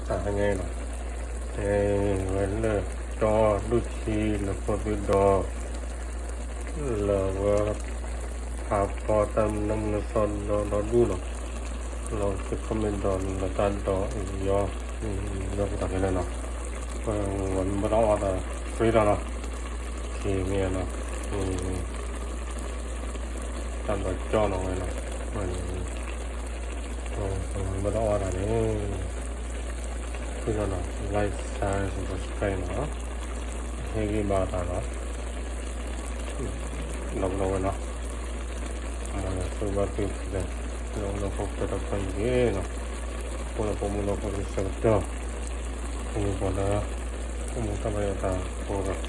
တၢ်ဟဲညါအံၤလီၤ. ဝဲလၢကၠီဒိၣ်ထံလၢဖိသုဒီး လၢဝဲ ဖးဖီတၢ်မနုၤမနုၤသီဒီဒူၣ်နီၤ, လီၤစ့ၢ်ကီးမ့ၢ်ဒီးလၢတၢ်ဒီးယီ လၢပတၢ်ကဲလဲၣ်နီၤ, ပဝဲမ့ၢ်ဘၣ်တၢ်အီၣ်တၢ် free လီၤနီၤ, က့ၤမ့ၢ်နီၤ, တၢ်ဒီးကၠီနီၤဝဲနီၤ, ပဝဲမ့ၢ်ဘၣ်တၢ်အီၣ်တၢ်န့ၣ် ဖုၣ်နီၤနီၤ like share subscribe နီၤ, ဟ့ၣ်ဂံၢ်ဘါသးနီၤ, ဒီပုၢ်ဒီဝဲၢ်နီၤ, မ်ယွၤဆိၣ်ဂ့ၤဘၣ်သုဖဲ လၢအိၣ်လၢဟီၣ်ခိၣ်တဖၣ်န့ၣ်တက့ၢ်နီၤ, အိၣ်ဒီးပမုၢ်လၢဟီၣ်ခိၣ်ဆၢကတီၢ်, ပမုၢ်ပှၢ်လၢ အိၣ်မူတၢ်ဘၣ်ယွၤတၢ်ကိးဒီး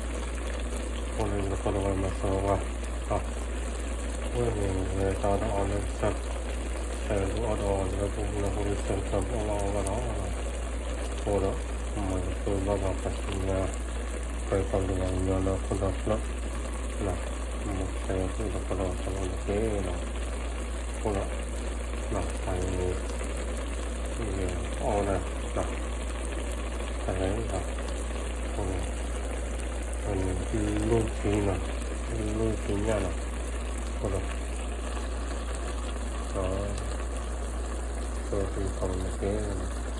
အိၣ်လၢယတၢ်ကီတၢ်ခဲမၤစၢၤဝဲ, အဃိန့ၣ် ဝဲတၢ်အီၣ်တၢ်အီလၢကစၢ် တၢ်အီၣ်တၢ်အီလၢပမုၢ်လၢဟီၣ်ခိၣ်ဆၢကတီၢ် ပအီၣ်ဘၣ်အီဘၣ်ဒီး အဃိဒီး မ်ယွၤဆိၣ်ဂ့ၤဘၣ်ပှၤဆူညါ ပှၤကလုာ်ပှၤကညီလၢဟီၣ်ခိၣ်ဒီဖျၢၣ် မ်ကစၢ်ယွၤဆိၣ်ဂ့ၤဒီးပှၤဒီးပှၤလီၤတက့ၢ်နီၤ, အဃိဒီး တၢ်အံၤန့ၣ် အီၣ်ဝဲဒၣ် တၢ်လၢ အဃိန့ၣ် အန့ၣ် လိၣ်က့ၤနီၤ, လိၣ်က့ၤညၣ်နီၤ, အဃိဒီး ဒီး ကၠီသုခီမ့ၢ်က့ၤ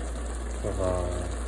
ပဘၣ်